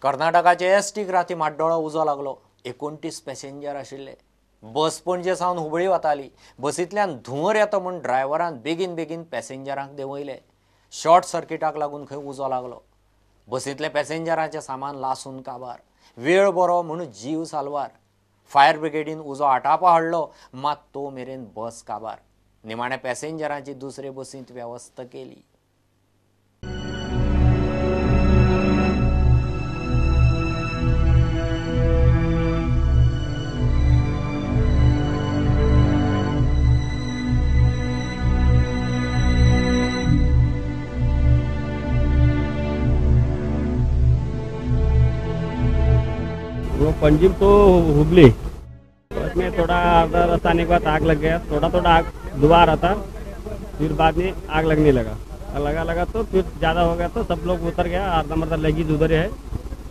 कर्नाटकाचे एसटीक राती म्हाड्डोळा उजो लागलो. 29 पॅसेंजर आशिल्ले. बस पणजे सावन हुबळी वताली. बसींतल्यान धुंवर येता म्हूण ड्रायव्हरान बेगीन बेगीन पॅसेंजरांक देंवयले. शॉर्ट सर्किटाक लागून खंय उजो लागलो. बसींतले पॅसेंजरांचें सामान लासून काबार. वेळ बरो म्हूण जीव साल्वार. फायर ब्रिगेडीन उजो आटापा हाडलो, मात तो मेरेन बस काबार. निमाण्या पॅसेंजरांची दुसरे बसींत वेवस्था केली. वो पंजिम तो हुबली बस में थोड़ा आधा रास्ता आने के बाद आग लग गया. थोड़ा थोड़ा आग धुआं आ रहा था, फिर बाद में आग लगने लगा. लगा लगा तो फिर ज़्यादा हो गया तो सब लोग उतर गया. आधा मर्दा लगेज उधर है,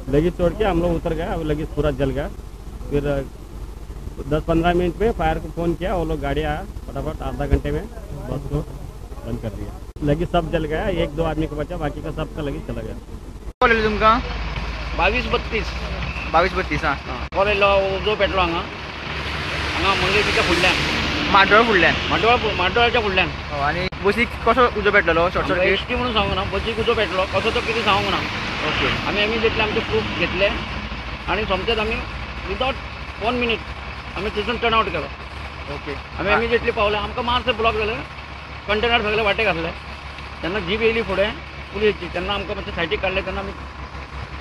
लगेज छोड़ के हम लोग उतर गया. अब लगेज पूरा जल गया. फिर 10-15 मिनट में फायर को फ़ोन किया, वो लोग गाड़ी आया फटाफट, आधा घंटे में बस को बंद कर दिया. लगेज सब जल गया, 1-2 आदमी को बचा, बाकी का सबका लगेज चला गया. तुमका 22-32 22-32. हां, कॉलेज उजो पेटलो हांगा हांगा मंगेशीच्या फुडल्यान, माड्डोळ फुडल्यान, माड्डोळाच्या फुडल्यान. आनी बसीक कसो उजो पेटलेलो? शॉर्ट सर्किट एसटी म्हणून सांगूंक ना, बसीक उजो पेटलो कसो तो कितें सांगूंक ना. ओके, आमी इमिजिएटली आमचे प्रूफ घेतले आनी सोमतेच आमी विदाउट 1 मिनीट आमी थंयसून टर्न आवट केलो. ओके, आमी इमिजिएटली पावले. आमकां मातशें ब्लॉक जालें, कंटेनर सगळे वाटेक आसले. तेन्ना जीप येयली फुडें पुलिसाची, तेन्ना आमकां मातशें सायडीक काडलें, तेन्ना आमी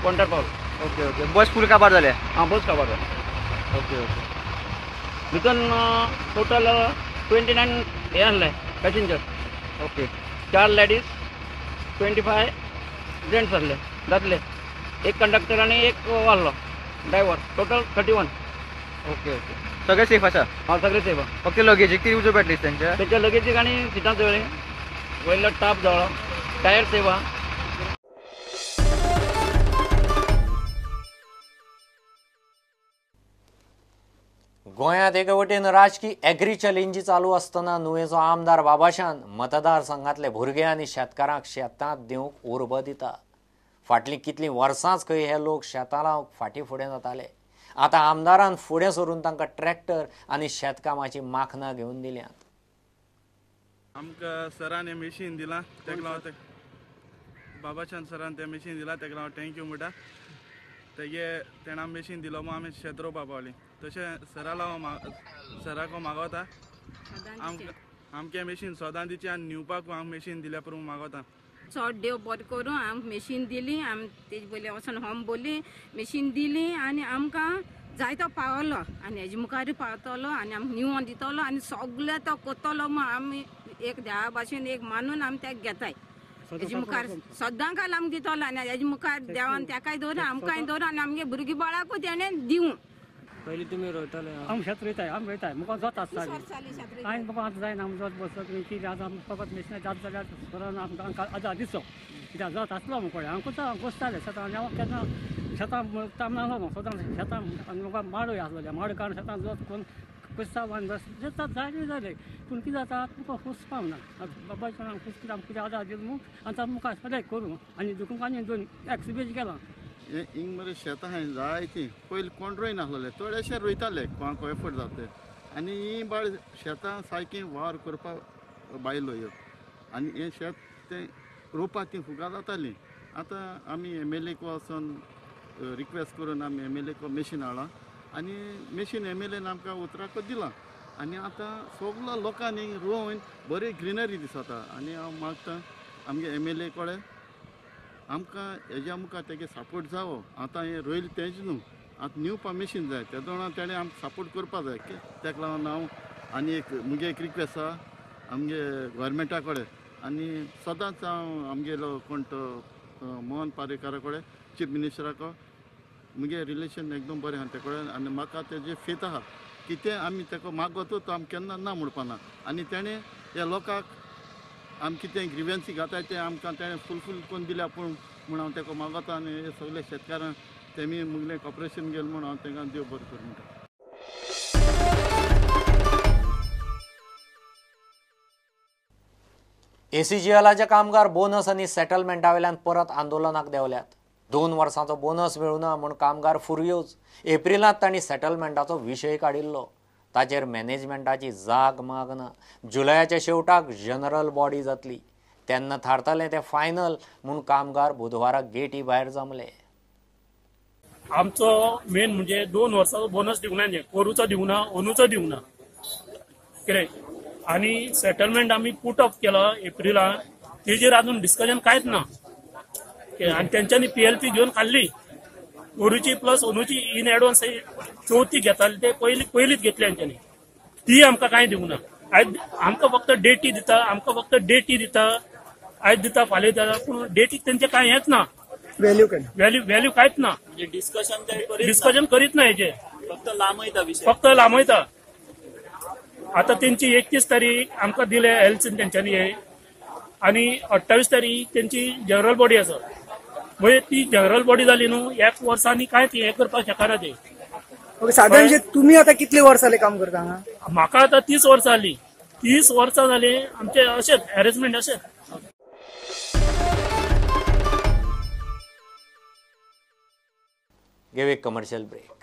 पॉयंटार पावले. ओके ओके, बस फूल काबार जाल्या? हां, बस काबार जाल्या. ओके ओके, भितर टोटल 29 हे आसले पॅसेंजर. ओके, 4 लेडीज, 25 जेंट्स आसले, दादले. एक कंडक्टर आनी एक आसलो ड्रायव्हर. टोटल 31. ओके ओके, सगळे सेफ आसा? हां, सगळे सेफ आसा. फक्त लगेजीक कितें उजो पेटली तेंच्या? तेंच्या लगेजीक आनी सिटां जळ्ळीं, वयलो टाप जळ्ळो, टायर सेफ आसा. गोंयांत एके वटेन राजकी एग्री चॅलेंजी चालू आसतना नुवेंचो आमदार बाबाशान मतदारसंघांतले भुरगे आनी शेतकारांक शेतांत दिवंक उर्बा दिता. फाटलीं कितलीं वर्सांच खंय हे लोक शेतां लावंक फाटीं फुडें जाताले. आतां आमदारान फुडें सरून तांकां ट्रॅक्टर आनी शेतकामाची माखनां घेवन दिल्यांत. आमकां सरान हें मशीन दिलां तेका लागून बाबाशान सरान तें मशीन दिलां तेका लागून thank you म्हणटा. तेगे तेणें मशीन दिलो म्हूण आमी शेत रोवपा पावलीं. तशें सरा लागून सराक मागोता आमकां मशीन सदां दिची आनी न्हिवपाक आमकां मशीन दिल्या पुरो मागोता. चड देव बरें करूं, आमकां मशीन दिली. आमी तेजे पयलीं वचोन होम बोली मशीन दिली आनी आमकां जायतो पावलो आनी हेजे मुखारूय पावतलो आनी आमकां निवोन दितलो आनी सगळें तो करतलो म्हूण आमी एक देवा भाशेन एक मानून आमी तेका घेताय. हेजे मुखार सदां काल आमकां दितलो आनी हेजे मुखार देवान तेकाय दवर, आमकांय दवर आनी आमगे भुरगीं बाळाकूय तेणें दिवं. पयलीं तुमी रोयताले, आमी शेत रोयताय, आमी रोयताय, मुखार जोत आसताली, कांय मुखार आतां जायना. आमी जोत बसत कितें आतां फकत मेशिनां जात जाल्यार सरान आमकां आदार दिसो. कित्याक जोत आसलो मुखार आमकां गोसताले शेतां. आनी हांव केन्ना शेतां तामनासलो, सदां शेतां मुखार माडूय आसलेले, माडू काडून शेतां जोत करून कुस्तांव आनी शेतां जायते जाले. पूण कितें जाता तुमकां खोस पावना. बाबाच्या खोस कितें आमकां कितें आदार दिलो म्हूण आनी ताका मुखार सदांच करूं आनी दुखूंक आनी दोन एक्सपिरियन्स केला. हिंग मरे शेतां आहाय जायतीं. पयलीं कोण रोयनासलेले, थोडेशे रोयताले कोणाक एफर्ट जाता. आनी हीं बाळ शेतां सारकीं वावर करपाक बायलो ह्यो आनी हें शेत तें रोवपाक तीं फुगार जातालीं. आतां आमी एम एल एक वचोन रिक्वेस्ट करून आमी एम एल एक मशीन हाडलां आनी मशीन एम एल एन आमकां उतराक दिलां आनी आतां सगळ्या लोकांनी रोवन बरी ग्रिनरी दिसता. आनी हांव मागता आमगे एम एल ए कडेन आमकां हेज्या मुखार तेगे सपोर्ट जावो. आतां हें रोयल तेंच न्हू, आतां न्यू मशीन जाय तेदोना तेणें आमकां सपोर्ट करपा जाय. तेका लागून हांव आनी एक मुगे एक रिक्वेस्ट आसा आमगे गोवोरमेंटा कडेन आनी सदांच हांव आमगेलो कोण तो मोहन पारेकारा कडेन, चीफ मिनिस्टराको मुगे रिलेशन एकदम बरें आहा ते कडेन आनी म्हाका तेजे फेथ आहा कितें आमी तेका मागोतो तो आमकां केन्ना ना म्हणपाना. आनी तेणें ह्या लोकांक आमी कितें ग्रिव्हन्सी घाताय तें आमकां तेणें फुलफील करून दिल्या पूण म्हूण हांव तेका मागोता. आनी हे सगळे शेतकारांक तेमी मुगलें कॉपरेशन गेलें म्हूण हांव तेंकां देव बरें करूं म्हणटा. एसीजीएलाचे कामगार बोनस आनी सेटलमेंटा वयल्यान परत आंदोलनाक देंवल्यात. 2 वर्सांचो बोनस मेळुना म्हूण कामगार फुरयोज. एप्रिलांत तांणी सेटलमेंटाचो विशय काडिल्लो. ताचेर मॅनेजमेंटाची जाग माग ना. जुलयाच्या शेवटाक जनरल बॉडी जातली तेन्ना थारतलें तें फायनल म्हूण कामगार बुधवारा गेटी भायर जमले. आमचो मेन म्हणजे 2 वर्साचो बोनस दिवंक ना, पोरूचो दिवंक ना, अंदूचो दिवंक ना कितें. आनी सेटलमेंट आमी पुट ऑफ केला एप्रिलान, तेजेर अजून डिस्कशन कांयच ना. आनी तेंच्यांनी पीएलपी घेवन खाल्ली पोरूची प्लस अंदूची इन एडवान्स चवथी घेताले ते पयलींच घेतले तेंच्यांनी, ती आमकां कांय दिवंक ना. आयज आमकां फक्त डेटी दिता, आमकां फक्त डेटी दिता, आयज दिता फाल्यां दिता, पूण डेटी तेंचें कांय हेंच ना, व्हॅल्यू व्हॅल्यू कांयच ना. डिस्कशन करीत ना हेजे, फक्त लांबयता विशय, फक्त लांबयता. आता तेंची 31 तारीख आमकां दिले एलसीन तेंच्यांनी हे, आनी 28 तारीख तेंची जनरल बॉडी आसा. म्हणजे ती जनरल बॉडी जाली न्हू एक वर्सांनी कांयच हें करपाक शकना ते. साधारण तुमी आतां कितले वर्स जाले काम करता हांगा? म्हाका आतां 30 वर्सां जाली, 30 वर्सां जाली आमचे अशेंच हॅरेसमेंट अशेंच. घेव एक कमर्शियल ब्रेक.